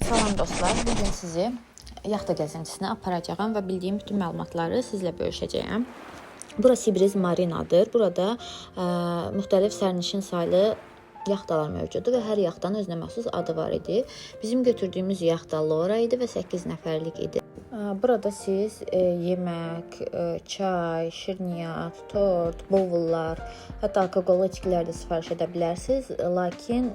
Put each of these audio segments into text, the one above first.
Salam dostlar, bugün sizi yaxta gəzintisinə aparacağam və bildiyim bütün məlumatları sizlə bölüşəcəyəm. Bura Sea Breeze Marinadır. Burada müxtəlif sərnişin saylı yaxtalar mövcuddur və hər yaxtanın özünə məxsus adı var idi. Bizim götürdüyümüz yaxta Lora idi və 8 nəfərlik idi. Burada siz yemək, çay, şirniyyat, tort, bovullar, hətta alkoqollu içkilər də sifariş edə bilərsiniz. Lakin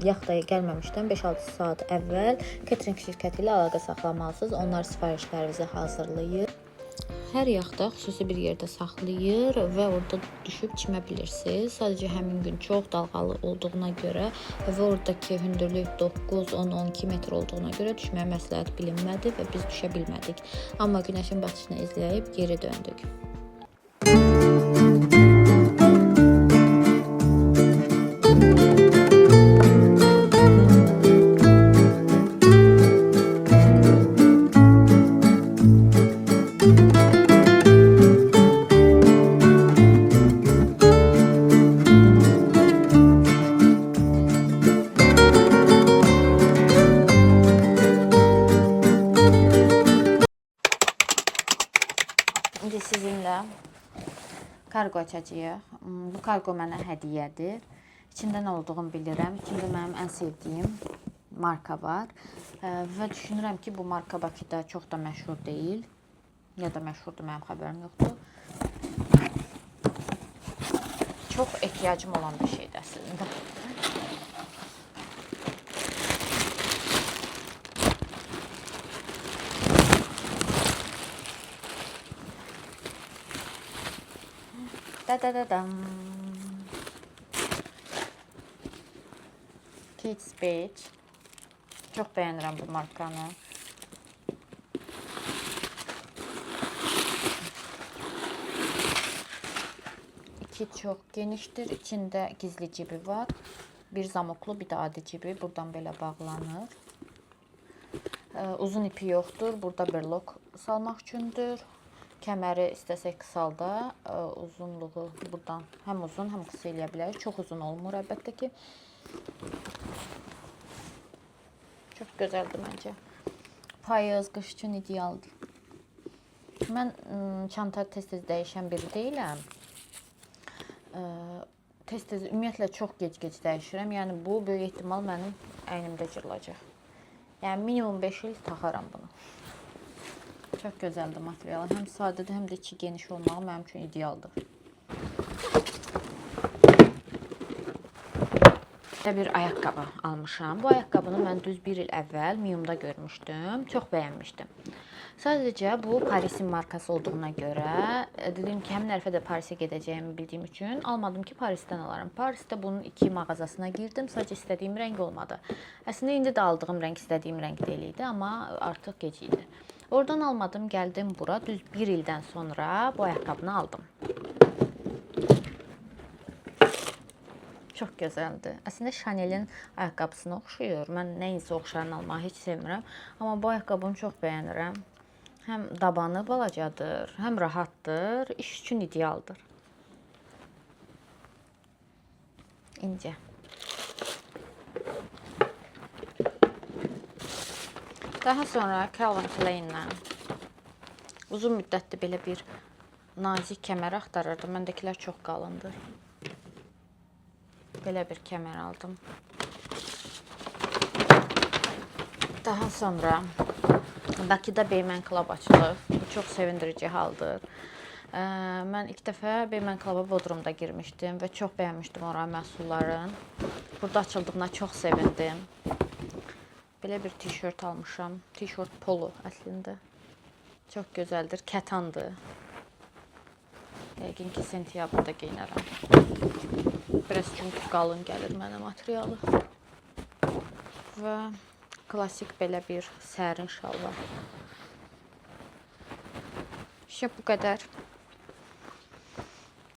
yaxtaya gəlməmişdən 5-6 saat əvvəl catering şirkəti ilə əlaqə saxlamalısınız. Onlar sifarişlərinizi hazırlayır. Hər yaxta xüsusi bir yerdə saxlayır və orada düşüb çimə bilirsiniz. Sadəcə həmin gün çox dalğalı olduğuna görə və oradakı hündürlük 9, 10, 12 metr olduğuna görə düşməyə məsləhət bilinmədi və biz düşə bilmədik. Amma günəşin batışını izləyib geri döndük. İndi sizinlə kargo açacağıq. Bu kargo mənə hədiyyədir. İçində nə olduğunu bilirəm. İçində mənim ən sevdiyim marka var. Və düşünürəm ki, bu marka Bakıda çox da məşhur deyil. Ya da məşhurdur, mənim xəbərim yoxdur. Çox ehtiyacım olan bir şeydir əslində. Da da da dam. Kate Spade. Çox bəyənirəm bu markanı. İçi çox genişdir. İçində gizli cibi var. Bir zamoklu, bir də adi cibi. Buradan belə bağlanır. Uzun ipi yoxdur. Burada berlok salmaq üçündür. Kəməri istəsək qısalda, uzunluğu buradan həm uzun, həm qısa eləyə bilərik. Çox uzun olmur əlbəttə ki. Çox gözəldir məncə. Payız, qış üçün idealdır. Mən çanta tez-tez dəyişən biri deyiləm. Tez-tez ümumiyyətlə çox gec-gec dəyişirəm. Yəni bu böyük ehtimal mənim əynimdə cırılacaq. Yəni minimum 5 il taxaram bunu. Çox gözəldir materialı. Həm sadədir, həm də içi geniş olmağı mənim üçün idealdır. Bir də bir ayaqqabı almışam. Bu ayaqqabını mən düz bir il əvvəl Miumda görmüşdüm. Çox bəyənmişdim. Sadəcə bu Parisin markası olduğuna görə dedim ki, həmin ərəfə də Parisə gedəcəyimi bildiyim üçün almadım ki, Parisdən alaram. Parisdə bunun iki mağazasına girdim. Sadəcə istədiyim rəng olmadı. Əslində indi də aldığım rəng istədiyim rəng deyil idi, amma artıq gec idi. Oradan almadım, gəldim bura. Düz bir ildən sonra bu ayaqqabını aldım. Çox gözəldir. Əslində Chanelin ayaqqabısına oxşayır. Mən nəyinsə oxşarını almağı heç sevmirəm. Amma bu ayaqqabını çox bəyənirəm. Həm dabanı balacadır, həm rahatdır, iş üçün idealdır. İncə. Daha sonra Calvin Klein'dən uzun müddətdir belə bir nazik kəmər axtarırdım. Məndəkilər çox qalındır. Belə bir kəmər aldım. Daha sonra Bakıda Beymen Club açılıb. Bu çox sevindirici haldır. Mən ilk dəfə Beymen Club-a Bodrumda girmişdim və çox bəyənmişdim oranın məhsullarını. Burada açıldığına çox sevindim. Belə bir tişört almışam. Tişört polo əslində. Çox gözəldir. Kətandır. Yəqin ki, sentyabrda geyinərəm. Biraz çünki qalın gəlir mənə materialı. Və klassik belə bir sərin şalvar. İşte bu qədər.